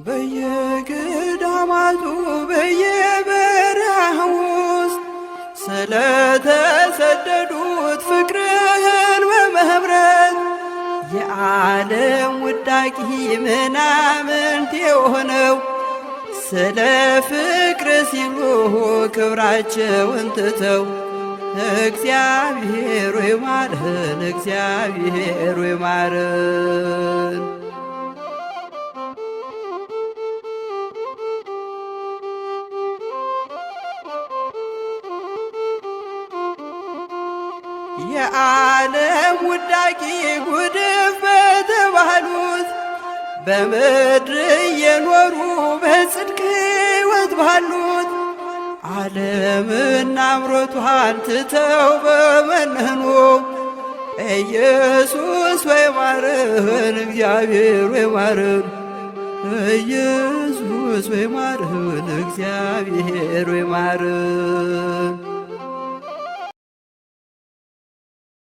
በየገዳማቱ በየበረሃ ውስጥ ስለተሰደዱት ፍቅርህን በመህብረት የዓለም ውዳቂ ምናምንት የሆነው ስለ ፍቅር ሲሉ ክብራቸውን ትተው እግዚአብሔር ሆይ ማረን፣ እግዚአብሔር ሆይ ማረን። የዓለም ውዳቂ ጉድፍ በተባሉት በምድር እየኖሩ በጽድቅ ሕይወት ባሉት ዓለምና አምሮቷን ትተው በመነኑ ኢየሱስ ወይ ማረን፣ እግዚአብሔር ወይ ማረን፣ ኢየሱስ ወይ ማረን፣ እግዚአብሔር ወይ ማረን።